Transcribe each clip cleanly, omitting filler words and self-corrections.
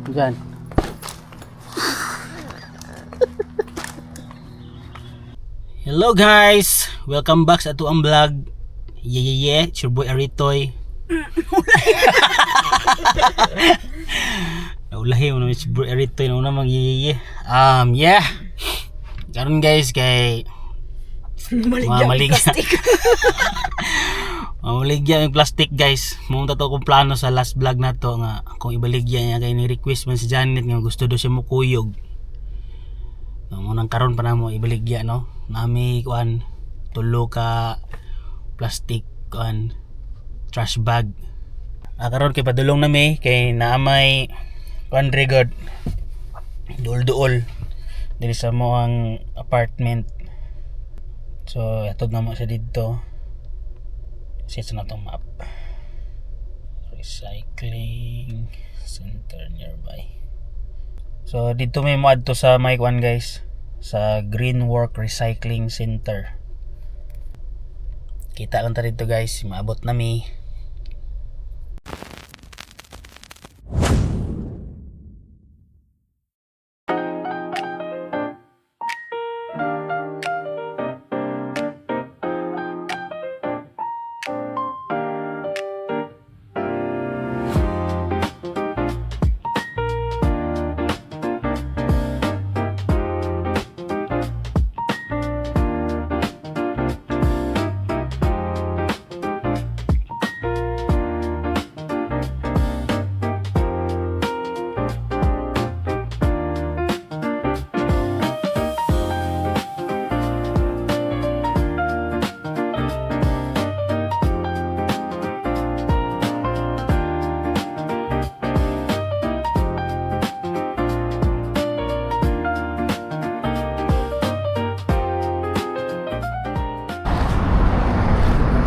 Diyan. Hello guys! Welcome back sa atoang vlog. Yeah, yeah, yeah. It's your boy Aritoy. Naulahi mo naman si boy Aritoy. Nauna mang yeah, yeah, yeah. Yeah. Karon guys, kay mga maligya. Mamaligya yung plastic, guys. Mao to akong plano sa last vlog na to nga kung ibaligya niya kay ni request man si Janet nga gusto daw siya mukuyog. No, munang karon pa namo ibaligya, no. Nami kuan tulo ka plastic kuan trash bag. Ah, karon kay padulong nami kay naamay kuan regard duol-duol diri sa mo ang apartment. So, atod na mo siya dito. Set na itong map. Recycling center nearby. So, dito may mo adto sa may kuan, guys. Sa Green Work Recycling Center. Kita lang ta dito, guys, maabot na mi.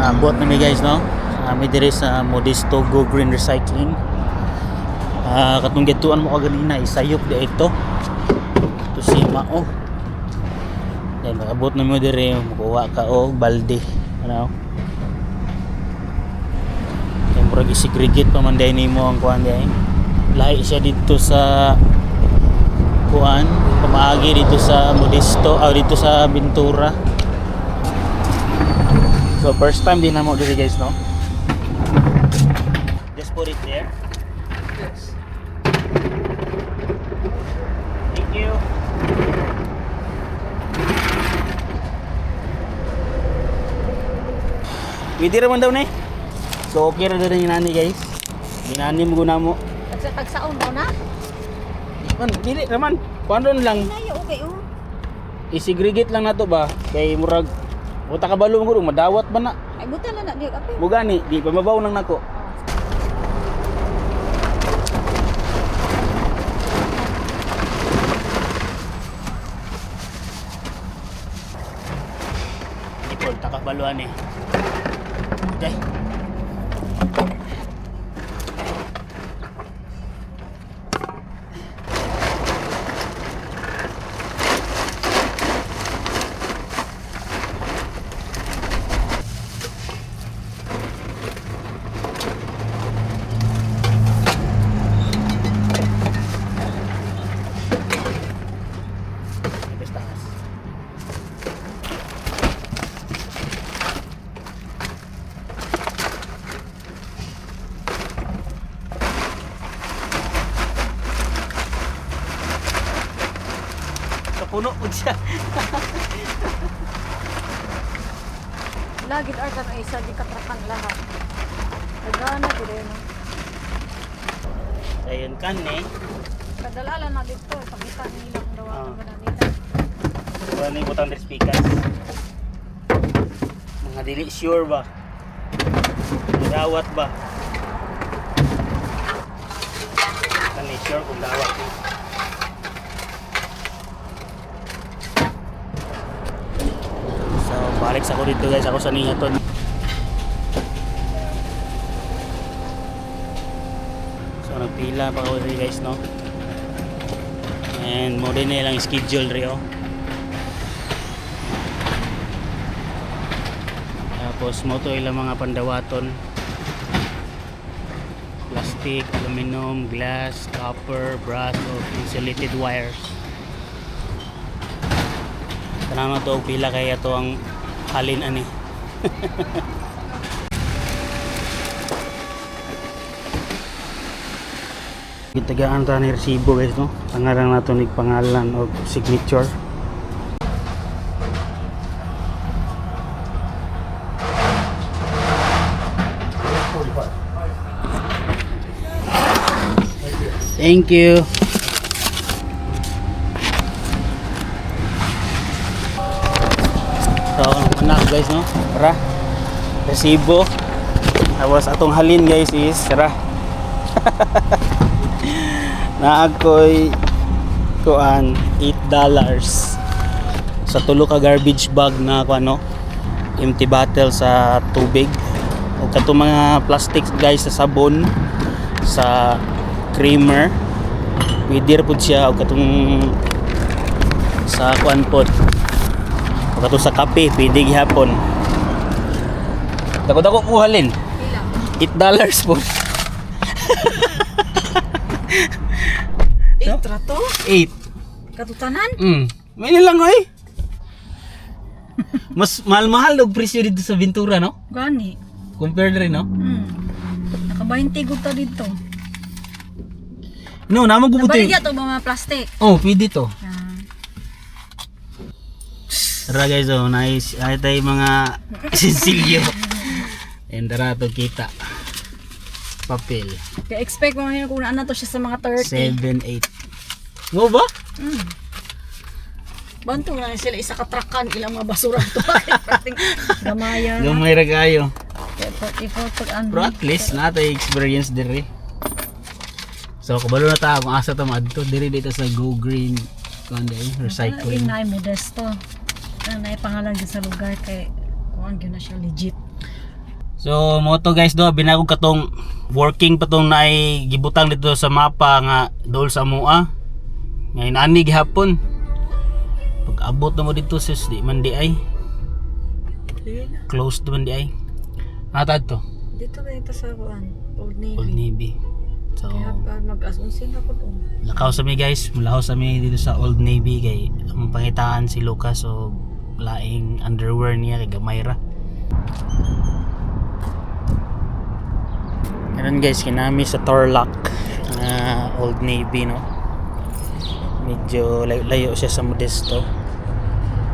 Naabot na mi, guys, no. Kami diri sa Modesto Go Green Recycling. Ah, katong gituan mo kaganina isayop di ito. Ito si Mao. Then makabot na mo diri, mukuha ka og balde. Ano? Kay murag i-segregate pa man diay nimo ang kuan diay. Lahi siya dito sa kuan, pamaagi dito sa Modesto, ah, dito sa Ventura. So first time din na mo diri, guys, no. Just put it there. Yes. Thank you. Pwede raman daw ni. So okay ra daw ni nani, guys. Ginani mo guna mo. Tagsaon mo na? Man, dili raman. Kuan ron lang. Nayo okay oh. I-segregate lang nato ba kay murag uta ka balo mo madawat ba na. Ay buta na na di apil. Mo gani di pa mabaw lang nako. Ipol takabaluan eh. Okay. Ipis taas. Kapuno po siya. Lagi ar kan isa di katrakan lahat. Nagana gid no. Ayun kan eh. Kadalala na dito pakita nila kung dawa Ah. ang ganamita. Wala na yung butang their speakers. Mga dili sure ba? Dawat ba? Kani sure kung dawat ni. So, balik sa ko dito, guys. Ako sa niya to. So, nagpila pa ko dito, guys, no? And mo din na ilang schedule rin, oh. Tapos mo to ilang mga pandawaton. Plastic. Plastic, aluminum, glass, copper, brass, or insulated wires. Tanaw na to og pila kay ato ang halin ani. Gitagaan ta ni resibo, guys, no. Pangalan nato ni pangalan og signature. Thank you. So, anak guys, no? Tara. Resibo. Tapos atong halin, guys, is tara. Naa ko'y kuan $8 sa tulo ka garbage bag na kuan, no, empty bottle sa tubig o kato mga plastic, guys, sa sabon, sa creamer, pwede ra pud siya, o katong sa kuan pod, o katong sa kape, pwede gihapon. Dako dako po halin, $8 po. 8 ra to? 8. Katutanan? May nilang oy. Mas mahal-mahal og presyo dito sa Ventura, no? Gani. Compare rin, no? Naka-20 gud ta dito. No, namo gubuti. Nabaligya to ba mga plastic? Oh, pwede to. Ah. Tara guys, oh, nice. Ay tayo mga sinsilyo. And tara to kita. Papel. Kaya expect mo ngayon kung na to siya sa mga 30. 7, 8. Mo ba? Banto na sila isa ka truckan ilang mga basura to. Gamaya. Gamay ra kayo. Kaya 44 pag ano. Pero at least na tayo experience diri. So kabalo na ta kung asa ta maadto diri dito sa Go Green kuan dai recycling. Naay Modesto. Naay pangalan gyud sa lugar kay kuan gyud na siya legit. So moto guys do binagog katong working pa tong naay gibutang dito sa mapa nga dool sa mua. Ngayon ani gihapon. Pag abot na mo dito sis, di man di ay. Closed man di ay. Ata to, Dito na ito sa kuan, Old Navy. Old Navy. So mag-alas 11 na ko doon. lakaw sa mi guys, mulaw sa mi dito sa Old Navy kay among pangitaan si Lucas so laing underwear niya kay gamay ra. Karon guys, kinami sa Tarlac nga Old Navy, no. Medyo layo-layo siya sa Modesto.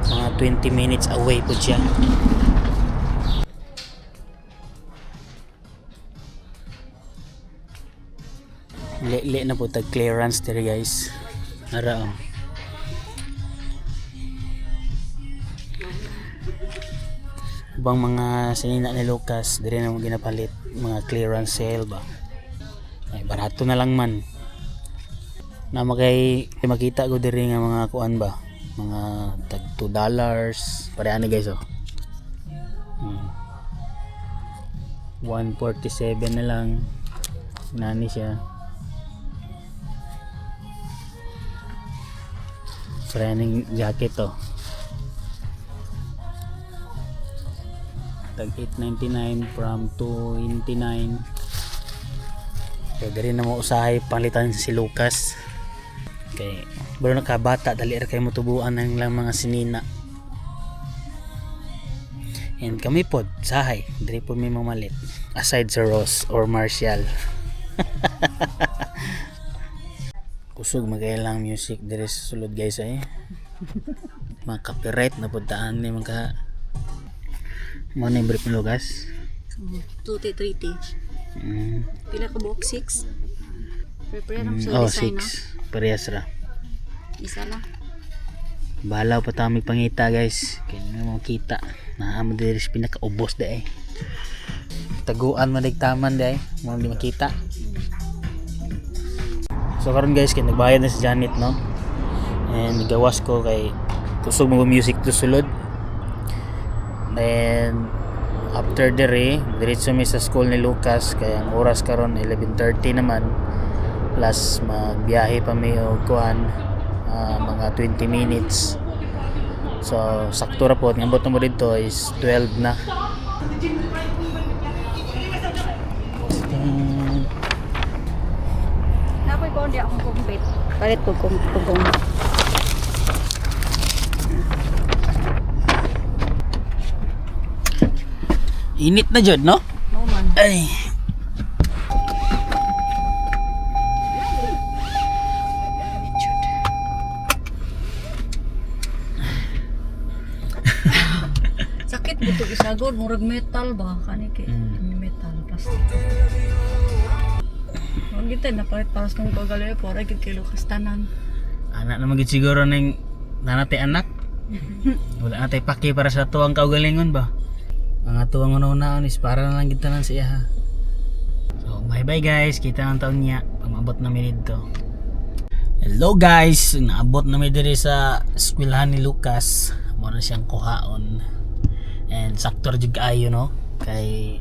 Mga 20 minutes away po siya. Le na po tag clearance diri guys. Ara oh. Ubang mga sinina ni Lucas diri na mo ginapalit mga clearance sale ba. Ay barato na lang man. Na makay makita ko diri nga mga kuan ba, mga tag $2 pare ani guys oh. 147 na lang. Nani siya. Training jacket to. Tag 8.99 from 2.29. Kaya diri na mo usahay palitan si Lucas. Kay bro nakabata dali ra kay motubuan ng lang mga sinina. And kami pod sahay diri po may mamalit aside sa Ross or Marshall. Kusog magailang music diri sa sulod guys ay. Mga copyright na pud taan ni mga mo na yung brief ni Lucas. 2 T 3 T. Pila ka buok? 6? Prepare Oh, six. Parehas ra. Isa lang. Balaw pa tayo may pangita guys. Kaya na mo kita. Naamo diri sa pinakaubos da eh. Taguan maligtaman da eh. Mo di makita. So karon guys, kay nagbayad na si Janet, no. And gawas ko kay kusog mo music to sulod. Then after diri, diretso mi sa school ni Lucas kay ang oras karon 11:30 naman. Plus magbiyahe pa mi og kuan mga 20 minutes. So sakto ra po ang abot mo dito is 12 na. Ko di akong kumpit. Palit ko pugong. Init na jud, no? No man. Ay. Jud. Sakit mo to isagod, murag metal ba kani kay metal plastic. Wag kita napalit para sa kong kagalayo para gid kay Lucas tanan. Anak naman gid siguro ning nanatay anak. Wala na tay paki para sa tuwang kaugalingon ba. Ang atuang una-unaon is para na lang gid tanan sa iya ha. So, bye bye guys. Kita ng taon niya. Pag maabot na mi dito. Hello guys! Naabot na mi diri sa eskwelahan ni Lucas. Mo na siyang kuhaon. And sakto ra jud kaayo, no? Kay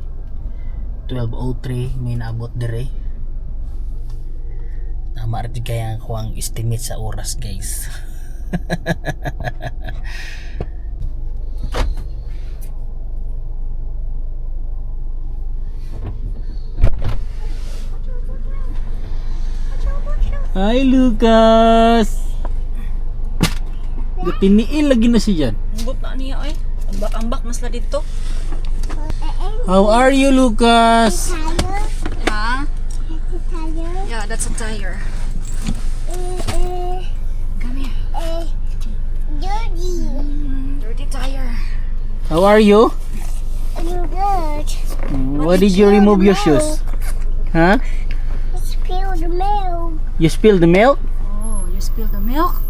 12:03 may naabot diri. Tama ra jud kaya ang kuwang estimate sa oras, guys. Hi, Lucas! Tiniil lagi na siya dyan. Ambot na niya ay. Ambak-ambak mas la dito. How are you, Lucas? Ha? Yeah, that's a tire. Come here. Dirty. Dirty tire. How are you? I'm good. Why did you remove your shoes? Huh? Spilled milk. You spilled the milk? Oh, you spilled the milk?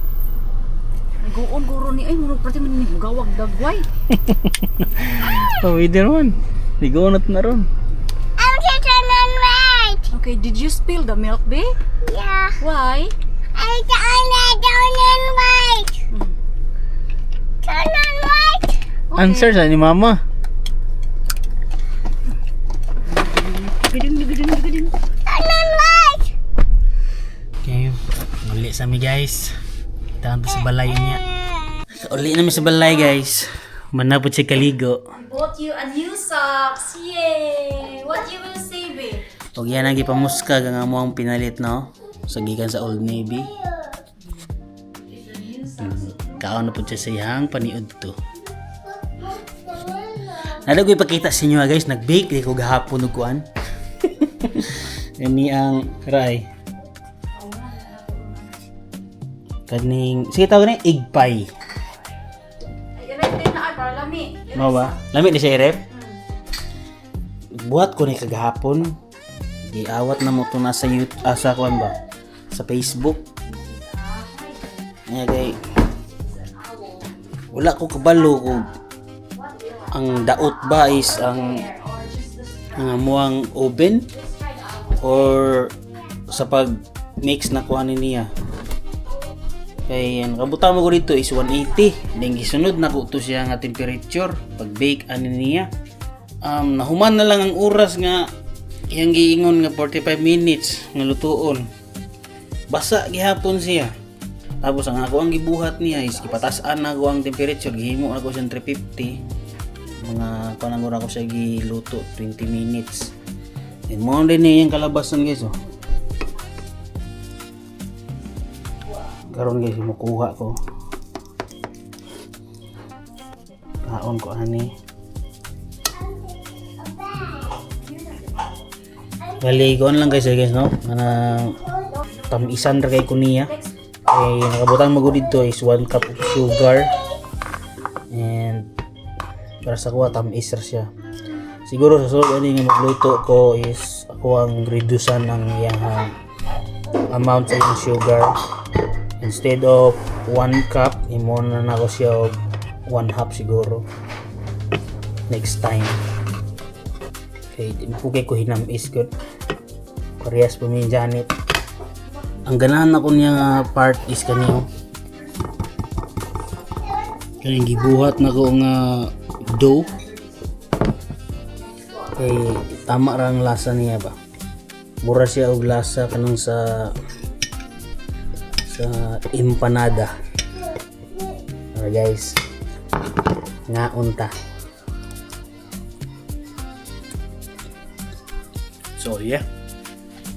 Nag-uon guro ni ay murag prati man ni gawag dagway. Oh, either one. Ligonot na ron. I'm turn on right. Okay, did you spill the milk, babe? Yeah. Why? I turn it down and right. Turn on right. Okay. Answer sa ni Mama. Gidin, gidin, gidin. Turn on right. Okay, uli sa mi guys. Kita sa balay niya. Uli na mi sa balay, guys. Manapot siya kaligo. Bought you a new socks. Yay! What you will say, babe? Og yan ang gipamuskag ang among pinalit, no? Sa gikan sa Old Navy. Kaon na po siya sa iyang paniud to. Nalo ko ipakita sa inyo ha, guys, nag-bake di ko gahapon og kuan. Ini ang ray. Kaning sige tawag ni egg pie. Ay, irep din na ay para lami. Mao ba? Lami ni siya irep? Buhat ko ni kagahapon. Giawat na mo to na sa YouTube, ah, sa kuan ba? Sa Facebook. Nga kay wala ko kabalo kung ang daot ba is ang amuang oven or sa pag mix na kuha ni niya. Kay ang kabuta mo ko dito is 180. Then gisunod na ko to siya nga temperature pag bake ani niya. Nahuman na lang ang oras nga iyang giingon nga 45 minutes nga lutuon. Basa gihapon siya. Tapos ang ako ang gibuhat niya is gipatas-an na ko ang temperature, gihimo na ko siyang 350. Mga kanang ko siya giluto 20 minutes. And mo din niya yung kalabasan, guys, oh. Karon guys, mukuha ko. Kaon ko ani. Bali, kuan lang guys, eh, guys, no? Kanang tamisan ra kay ko niya. Kay nakabutang mo dito is 1 cup of sugar. And para sa kuha tamis ra siya. Siguro sa sulod ani nga magluto ko is ako ang reducean ng iyang amount sa iyang sugar. Instead of 1 cup, imo na nako siya og 1 half siguro. Next time. Kay di po kay ko hinamis gud. Parehas pa mi ni Janet. Ang ganahan ako niya nga part is kaniyo. Kaning gibuhat na ko nga dough. Kay tama ra ang lasa niya ba. Mura siya og lasa kanang sa empanada. Alright guys. Ngaon ta. So yeah.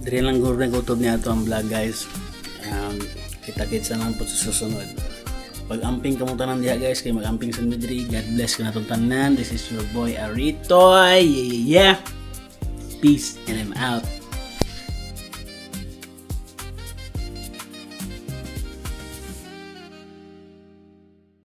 Diri lang guro na kutob niya ato ang vlog, guys. Kita-kitsa lang po sa susunod. Pag-amping kamo tanan diha, guys, kay mag-amping sa midri. God bless ka natong tanan. This is your boy Aritoy. Yeah. Peace and I'm out.